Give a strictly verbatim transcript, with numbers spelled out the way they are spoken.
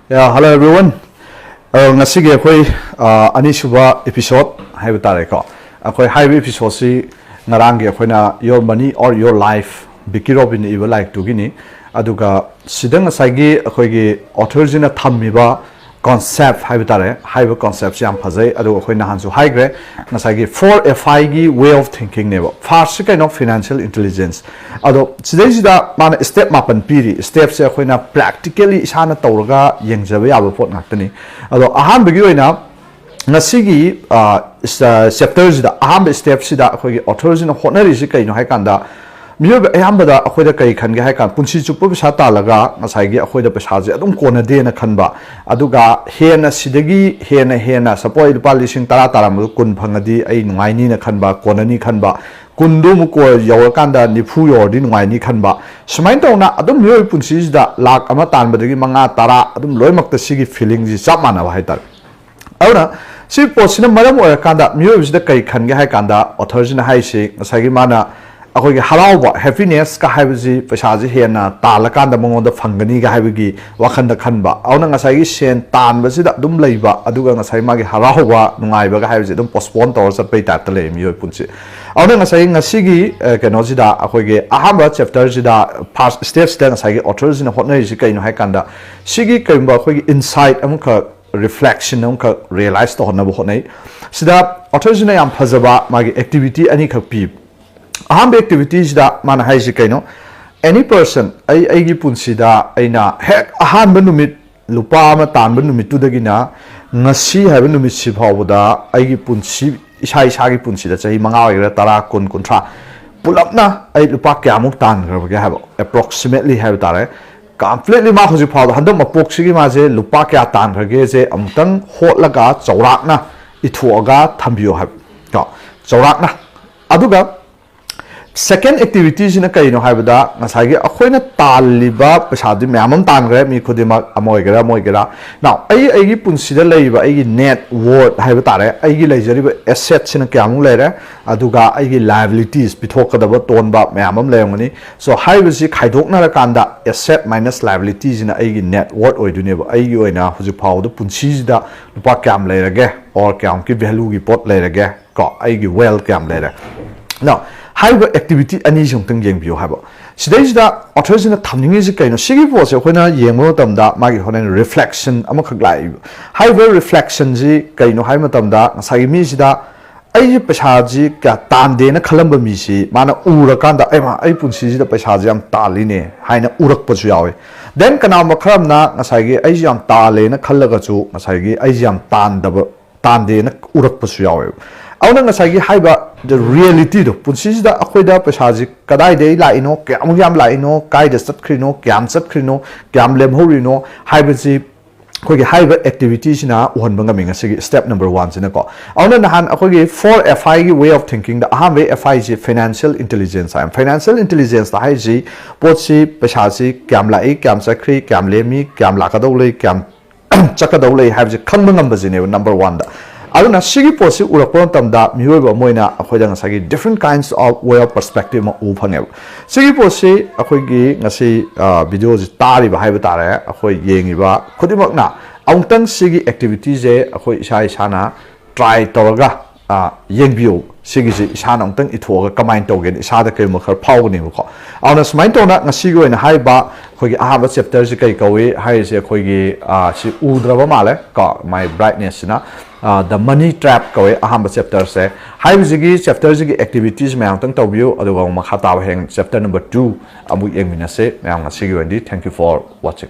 Yeah, hello everyone. Uh, ꯉꯁꯤꯒꯤ ꯑꯩꯈꯣꯏ uh, ꯑꯅꯤꯁꯨꯕ episode ꯍꯥꯏꯕ ꯇꯥꯔꯦꯀꯣ. ꯑꯩꯈꯣꯏ ꯍꯥꯏꯔꯤꯕ episodeꯁꯤ ꯉꯔꯥꯡꯒꯤ ꯑꯩꯈꯣꯏꯅ Your Money or Your Life, ꯕꯤꯀꯤ ꯔꯣꯕꯤꯟꯅ ꯏꯕ ꯂꯥꯏꯔꯤꯛꯇꯨꯒꯤꯅꯤ. ꯑꯗꯨꯒ ꯁꯤꯗ ꯉꯁꯥꯏꯒꯤ ꯑꯩꯈꯣꯏꯒꯤ authorꯁꯤꯅ ꯊꯝꯃꯤꯕ concept ꯍꯥꯏꯕ ꯇꯥꯔꯦ, ꯍꯥꯏꯔꯤꯕ conceptꯁꯤ ꯌꯥꯝ ꯐꯖꯩ. ꯑꯗꯨꯒ ꯑꯩꯈꯣꯏ ꯅꯍꯥꯟꯁꯨ ꯍꯥꯏꯈ꯭ꯔꯦ, ꯉꯁꯥꯏꯒꯤ four F Iꯒꯤ way of thinkingꯅꯦꯕ. Firstꯁꯤ ꯀꯩꯅꯣ? Financial intelligence. ꯑꯗꯣ ꯁꯤꯗꯩꯁꯤꯗ ꯃꯥꯅ step ꯃꯥꯄꯟ ꯄꯤꯔꯤ. Stepꯁꯦ ꯑꯩꯈꯣꯏꯅ practically ꯏꯁꯥꯅ ꯇꯧꯔꯒ ꯌꯦꯡꯖꯕ ꯌꯥꯕ ꯄꯣꯠ ꯉꯥꯛꯇꯅꯤ. ꯑꯗꯣ ꯑꯍꯥꯟꯕꯒꯤ ꯑꯣꯏꯅ ꯉꯁꯤꯒꯤ chapterꯁꯤꯗ, ꯑꯍꯥꯟꯕ stepꯁꯤꯗ ꯑꯩꯈꯣꯏꯒꯤ authorꯁꯤꯅ ꯍꯣꯠꯅꯔꯤꯁꯤ ꯀꯩꯅꯣ ꯍꯥꯏ ꯀꯥꯟꯗ, ꯃꯤꯑꯣꯏꯕ ꯑꯌꯥꯝꯕꯗ ꯑꯩꯈꯣꯏꯗ ꯀꯔꯤ ꯈꯟꯒꯦ ꯍꯥꯏ ꯀꯥꯟꯗ, ꯄꯨꯟꯁꯤ ꯆꯨꯞꯄ ꯄꯩꯁꯥ ꯇꯥꯜꯂꯒ ꯉꯁꯥꯏꯒꯤ ꯑꯩꯈꯣꯏꯗ ꯄꯩꯁꯥꯁꯦ ꯑꯗꯨꯝ ꯀꯣꯟꯅꯗꯦꯅ ꯈꯟꯕ, ꯑꯗꯨꯒ ꯍꯦꯟꯅ ꯁꯤꯗꯒꯤ ꯍꯦꯟꯅ ꯍꯦꯟꯅ, suppose ꯑꯩ ꯂꯨꯄꯥ ꯂꯤꯁꯤꯡ ꯇꯔꯥ ꯇꯥꯔꯝꯕꯗꯨ ꯀꯨꯟ ꯐꯪꯉꯗꯤ ꯑꯩ ꯅꯨꯡꯉꯥꯏꯅꯤꯅ ꯈꯟꯕ, ꯀꯣꯟꯅꯅꯤ ꯈꯟꯕ, ꯀꯨꯟꯗꯣ ꯑꯃꯨꯛ ꯀꯣ-, ꯌꯧꯔꯀꯥꯟꯗ ꯅꯤꯐꯨ ꯌꯧꯔꯗꯤ ꯅꯨꯡꯉꯥꯏꯅꯤ ꯈꯟꯕ, ꯁꯨꯃꯥꯏꯅ ꯇꯧꯅ ꯑꯗꯨꯝ ꯃꯤꯑꯣꯏꯕ ꯄꯨꯟꯁꯤꯁꯤꯗ ꯂꯥꯛ ꯑꯃ ꯇꯥꯟꯕꯗꯒꯤ ꯃꯉꯥ, ꯇꯔꯥ ꯑꯗꯨꯝ ꯂꯣꯏꯅꯃꯛꯇ ꯁꯤꯒꯤ feelingꯁꯤ ꯆꯞ ꯃꯥꯟꯅꯕ ꯍꯥꯏꯇꯥꯔꯦ꯫ ꯑꯗꯨꯅ ꯁꯤ ꯄꯣꯠꯁꯤꯅ ꯃꯔꯝ ꯑꯣꯏꯔꯀꯥꯟꯗ ꯃꯤꯑꯣꯏꯕꯁꯤꯗ ꯀꯔꯤ ꯈꯟꯒꯦ ꯍꯥꯏ ꯀꯥꯟꯗ, authorꯁꯤꯅ ꯍꯥꯏꯁꯤ ꯉꯁꯥꯏꯒꯤ ꯃꯥꯅ ꯑꯩꯈꯣꯏꯒꯤ ꯍꯔꯥꯎꯕ, happinessꯀ ꯍꯥꯏꯕꯁꯤ ꯄꯩꯁꯥꯁꯤ ꯍꯦꯟꯅ ꯇꯥꯜꯂꯀꯥꯟꯗ ꯃꯉꯣꯟꯗ ꯐꯪꯒꯅꯤꯒ ꯍꯥꯏꯕꯒꯤ ꯋꯥꯈꯜꯗ ꯈꯟꯕ, ꯑꯗꯨꯅ ꯉꯁꯥꯏꯒꯤ ꯁꯦꯟ ꯇꯥꯟꯕꯁꯤꯗ ꯑꯗꯨꯝ ꯂꯩꯕ, ꯑꯗꯨꯒ ꯉꯁꯥꯏ ꯃꯥꯒꯤ ꯍꯔꯥꯎꯕ, ꯅꯨꯡꯉꯥꯏꯕꯒ ꯍꯥꯏꯕꯁꯤ ꯑꯗꯨꯝ postpone ꯇꯧꯔ ꯆꯠꯄꯩ typeꯇ ꯂꯩ ꯃꯤꯑꯣꯏ ꯄꯨꯟꯁꯤ꯫ ꯑꯗꯨꯅ ꯉꯁꯥꯏ ꯉꯁꯤꯒꯤ ꯑ, ꯀꯩꯅꯣꯁꯤꯗ, ꯑꯩꯈꯣꯏꯒꯤ ꯑꯍꯥꯟꯕ chapterꯁꯤꯗ, first stepꯁꯤꯗ ꯉꯁꯥꯏꯒꯤ authorꯁꯤꯅ ꯍꯣꯠꯅꯔꯤꯁꯤ ꯀꯩꯅꯣ ꯍꯥꯏ ꯀꯥꯟꯗ, ꯁꯤꯒꯤ ꯀꯔꯤꯒꯨꯝꯕ ꯑꯩꯈꯣꯏꯒꯤ insight ꯑꯃꯈꯛ, reflection ꯑꯃꯈꯛ realize ꯇꯧꯍꯟꯅꯕ ꯍꯣꯠꯅꯩ꯫ ꯁꯤꯗ authorꯁꯤꯅ ꯌꯥꯝ ꯐꯖꯕ ꯃꯥꯒꯤ activity ꯑꯅꯤꯈꯛ ꯄꯤ꯫ ꯑꯍꯥꯟꯕ activityꯁꯤꯗ ꯃꯥꯅ ꯍꯥꯏꯔꯤꯁꯤ ꯀꯩꯅꯣ? Any person, ꯑꯩ, ꯑꯩꯒꯤ ꯄꯨꯟꯁꯤꯗ ꯑꯩꯅ ꯍꯦꯛ ꯑꯍꯥꯟꯕ ꯅꯨꯃꯤꯠ ꯂꯨꯄꯥ ꯑꯃ ꯇꯥꯟꯕ ꯅꯨꯃꯤꯠꯇꯨꯗꯒꯤꯅ ꯉꯁꯤ ꯍꯥꯏꯕ ꯅꯨꯃꯤꯠꯁꯤ ꯐꯥꯎꯕꯗ ꯑꯩꯒꯤ ꯄꯨꯟꯁꯤ, ꯏꯁꯥ ꯏꯁꯥꯒꯤ ꯄꯨꯟꯁꯤꯗ ꯆꯍꯤ ꯃꯉꯥ ꯑꯣꯏꯒꯦꯔꯥ, ꯇꯔꯥ, ꯀꯨꯟ, ꯀꯨꯟꯊ꯭ꯔꯥ, ꯄꯨꯂꯞꯅ ꯑꯩ ꯂꯨꯄꯥ ꯀꯌꯥꯃꯨꯛ ꯇꯥꯟꯈ꯭ꯔꯕꯒꯦ ꯍꯥꯏꯕ, approximately ꯍꯥꯏꯕ ꯇꯥꯔꯦ, completely ꯃꯥ ꯍꯧꯖꯤꯛ ꯐꯥꯎꯕꯗ, ꯍꯟꯗꯛ ꯃꯄꯣꯛꯁꯤꯒꯤ ꯃꯥꯁꯦ ꯂꯨꯄꯥ ꯀꯌꯥ ꯇꯥꯟꯈ꯭ꯔꯒꯦꯁꯦ ꯑꯃꯨꯛꯇꯪ ꯍꯣꯠꯂꯒ ꯆꯥꯎꯔꯥꯛꯅ ꯏꯊꯣꯛꯑꯒ ꯊꯝꯕꯤꯌꯣ ꯍꯥꯏꯕ, ꯀꯣ, ꯆꯥꯎꯔꯥꯛꯅ꯫ ꯑꯗꯨꯒ Second activity ꯁꯤꯅ ꯀꯩꯅꯣ ꯍꯥꯏꯕꯗ, ꯉꯁꯥꯏꯒꯤ ꯑꯩꯈꯣꯏꯅ ꯇꯥꯜꯂꯤꯕ ꯄꯩꯁꯥꯗꯤ ꯃꯌꯥꯝ ꯑꯃ ꯇꯥꯟꯈ꯭ꯔꯦ, ꯃꯤ ꯈꯨꯗꯤꯡꯃꯛ, ꯑꯃ ꯑꯣꯏꯒꯦꯔꯥ ꯑꯃ ꯑꯣꯏꯒꯦꯔꯥ꯫ Now, ꯑꯩ ꯑꯩꯒꯤ ꯄꯨꯟꯁꯤꯗ ꯂꯩꯔꯤꯕ ꯑꯩꯒꯤ net worth ꯍꯥꯏꯕ ꯇꯥꯔꯦ, ꯑꯩꯒꯤ ꯂꯩꯖꯔꯤꯕ asset ꯁꯤꯅ ꯀꯌꯥꯃꯨꯛ ꯂꯩꯔꯦ, ꯑꯗꯨꯒ ꯑꯩꯒꯤ liabilities, ꯄꯤꯊꯣꯛꯀꯗꯕ, ꯇꯣꯟꯕ ꯃꯌꯥꯝ ꯑꯃ ꯂꯩꯔꯝꯒꯅꯤ꯫ So, ꯍꯥꯏꯔꯤꯕꯁꯤ ꯈꯥꯏꯗꯣꯛꯅꯔꯀꯥꯟꯗ asset minus liability ꯁꯤꯅ ꯑꯩꯒꯤ net worth ꯑꯣꯏꯗꯣꯏꯅꯦꯕ꯫ ꯑꯩꯒꯤ ꯑꯣꯏꯅ ꯍꯧꯖꯤꯛ ꯐꯥꯎꯕꯗ ꯄꯨꯟꯁꯤꯁꯤꯗ ꯂꯨꯄꯥ ꯀꯌꯥꯝ ꯂꯩꯔꯒꯦ, or ꯀꯌꯥꯃꯨꯛꯀꯤ value ꯒꯤ ꯄꯣꯠ ꯂꯩꯔꯒꯦ, ꯀꯣ, ꯑꯩꯒꯤ wealth ꯀꯌꯥꯝ ꯂꯩꯔꯦ꯫ Now, ꯍꯥꯏꯔꯤꯕ activity ꯑꯅꯤꯁꯤ ꯑꯃꯨꯛꯇꯪ ꯌꯦꯡꯕꯤꯌꯨ ꯍꯥꯏꯕ꯫ ꯁꯤꯗꯩꯁꯤꯗ author ꯁꯤꯅ ꯊꯝꯅꯤꯡꯉꯤꯁꯤ ꯀꯩꯅꯣ? ꯁꯤꯒꯤ ꯄꯣꯠꯁꯦ ꯑꯩꯈꯣꯏꯅ ꯌꯦꯡꯕ ꯃꯇꯝꯗ ꯃꯥꯒꯤ ꯍꯣꯔꯦꯟ reflection ꯑꯃꯈꯛ ꯂꯥꯛꯏꯕ꯫ ꯍꯥꯏꯔꯤꯕ reflection ꯁꯤ ꯀꯩꯅꯣ ꯍꯥꯏꯕ ꯃꯇꯝꯗ, ꯉꯁꯥꯏꯒꯤ ꯃꯤꯁꯤꯗ ꯑꯩꯁꯦ ꯄꯩꯁꯥꯁꯤ ꯀꯌꯥ ꯇꯥꯟꯗꯦꯅ ꯈꯜꯂꯝꯕ ꯃꯤꯁꯤ ꯃꯥꯅ ꯎꯔꯀꯥꯟꯗ, "ꯑꯩꯃ, ꯑꯩ ꯄꯨꯟꯁꯤꯁꯤꯗ ꯄꯩꯁꯥꯁꯤ ꯌꯥꯝ ꯇꯥꯜꯂꯤꯅꯦ" ꯍꯥꯏꯅ ꯎꯔꯛꯄꯁꯨ ꯌꯥꯎꯋꯤ꯫ Then ꯀꯅꯥꯒꯨꯝꯕ ꯈꯔ ꯑꯃꯅ ꯉꯁꯥꯏꯒꯤ ꯑꯩꯁꯦ ꯌꯥꯝ ꯇꯥꯜꯂꯦꯅ ꯈꯜꯂꯒꯁꯨ ꯉꯁꯥꯏꯒꯤ ꯑꯩꯁꯦ ꯌꯥꯝ ꯇꯥꯟꯗꯕ, ꯇꯥꯟꯗꯦꯅ ꯎꯔꯛꯄꯁꯨ ꯌꯥꯎꯋꯦꯕ꯫ ꯑꯗꯨꯅ ꯉꯁꯥꯏꯒꯤ ꯍꯥꯏꯕ the reality ꯗꯣ, ꯄꯨꯟꯁꯤꯁꯤꯗ ꯑꯩꯈꯣꯏꯗ ꯄꯩꯁꯥꯁꯤ ꯀꯗꯥꯏꯗꯒꯤ ꯂꯥꯛꯏꯅꯣ, ꯀꯌꯥꯃꯨꯛ ꯌꯥꯝ ꯂꯥꯛꯏꯅꯣ, ꯀꯥꯏꯗ ꯆꯠꯈ꯭ꯔꯤꯅꯣ, ꯀꯌꯥꯝ ꯆꯠꯈ꯭ꯔꯤꯅꯣ, ꯀꯌꯥꯝ ꯂꯦꯝꯍꯧꯔꯤꯅꯣ ꯍꯥꯏꯕꯁꯤ ꯑꯩꯈꯣꯏꯒꯤ ꯍꯥꯏꯔꯤꯕ activity ꯁꯤꯅ ꯎꯍꯟꯕ ꯉꯝꯃꯤ, ꯉꯁꯤꯒꯤ step number one ꯁꯤꯅꯀꯣ꯫ ꯑꯗꯨꯅ ꯅꯍꯥꯟ ꯑꯩꯈꯣꯏꯒꯤ four F I ꯒꯤ way of thinking ꯗ ꯑꯍꯥꯟꯕ F I ꯁꯤ financial intelligence ꯍꯥꯏ꯫ Financial intelligence ꯍꯥꯏꯔꯤꯁꯤ ꯄꯣꯠꯁꯤ, ꯄꯩꯁꯥꯁꯤ ꯀꯌꯥꯝ ꯂꯥꯛꯏ, ꯀꯌꯥꯝ ꯆꯠꯈ꯭ꯔꯤ, ꯀꯌꯥꯝ ꯂꯦꯝꯃꯤ, ꯀꯌꯥꯝ ꯂꯥꯛꯀꯗꯧ ꯂꯩ, ꯀꯌꯥꯝ ꯆꯠꯀꯗꯧ ꯂꯩ ꯍꯥꯏꯕꯁꯤ ꯈꯪꯕ ꯉꯝꯕꯁꯤꯅꯦꯕ number one ꯗ꯫ ꯑꯗꯨꯅ ꯁꯤꯒꯤ ꯄꯣꯠꯁꯤ ꯎꯔꯛꯄ ꯃꯇꯝꯗ ꯃꯤꯑꯣꯏꯕ ꯑꯃ ꯑꯣꯏꯅ ꯑꯩꯈꯣꯏꯗ ꯉꯁꯥꯏꯒꯤ different kinds of way of perspective ꯑꯃ ꯎꯕ ꯐꯪꯉꯦꯕ꯫ ꯁꯤꯒꯤ ꯄꯣꯠꯁꯤ ꯑꯩꯈꯣꯏꯒꯤ ꯉꯁꯤ, ꯑ, video ꯁꯤ ꯇꯥꯔꯤꯕ ꯍꯥꯏꯕ ꯇꯥꯔꯦ, ꯑꯩꯈꯣꯏ ꯌꯦꯡꯉꯤꯕ ꯈꯨꯗꯤꯡꯃꯛꯅ ꯑꯃꯨꯛꯇꯪ ꯁꯤꯒꯤ activity ꯁꯦ ꯑꯩꯈꯣꯏ ꯏꯁꯥ ꯏꯁꯥꯅ try ꯇꯧꯔꯒ, ꯑ, ꯌꯦꯡꯕꯤꯌꯨ꯫ ꯁꯤꯒꯤꯁꯤ ꯏꯁꯥꯅ ꯑꯃꯨꯛꯇꯪ ꯏꯊꯣꯛꯑꯒ ꯀꯃꯥꯏꯅ ꯇꯧꯒꯦꯅ ꯏꯁꯥꯗ ꯀꯔꯤꯒꯨꯝꯕ ꯈꯔ ꯐꯥꯎꯒꯅꯦꯕꯀꯣ꯫ ꯑꯗꯨꯅ ꯁꯨꯃꯥꯏꯅ ꯇꯧꯅ ꯉꯁꯤꯒꯤ ꯑꯣꯏꯅ ꯍꯥꯏꯔꯤꯕ ꯑꯩꯈꯣꯏꯒꯤ ꯑꯍꯥꯟꯕ chapter ꯁꯤ ꯀꯩ ꯀꯧꯏ ꯍꯥꯏꯔꯤꯁꯦ, ꯑꯩꯈꯣꯏꯒꯤ, ꯑ, ꯁꯤ ꯎꯗ꯭ꯔꯕ ꯃꯥꯜꯂꯦ ꯀꯣ, my brightness ꯁꯤꯅ꯫ ꯑ, The Money Trap ꯀꯧꯏ ꯑꯍꯥꯟꯕ chapter ꯁꯦ꯫ ꯍꯥꯏꯕꯁꯤꯒꯤ chapter ꯁꯤꯒꯤ activity ꯁꯤ ꯃꯌꯥꯝ ꯑꯃꯨꯛꯇꯪ ꯇꯧꯕꯤꯌꯨ, ꯑꯗꯨꯒ ꯑꯃꯨꯛ ꯃꯈꯥ ꯇꯥꯕ ꯍꯌꯦꯡ chapter number two ꯑꯃꯨꯛ ꯌꯦꯡꯃꯤꯟꯅꯁꯦ꯫ ꯃꯌꯥꯝ ꯉꯁꯤꯒꯤ ꯑꯣꯏꯅꯗꯤ thank you for watching꯫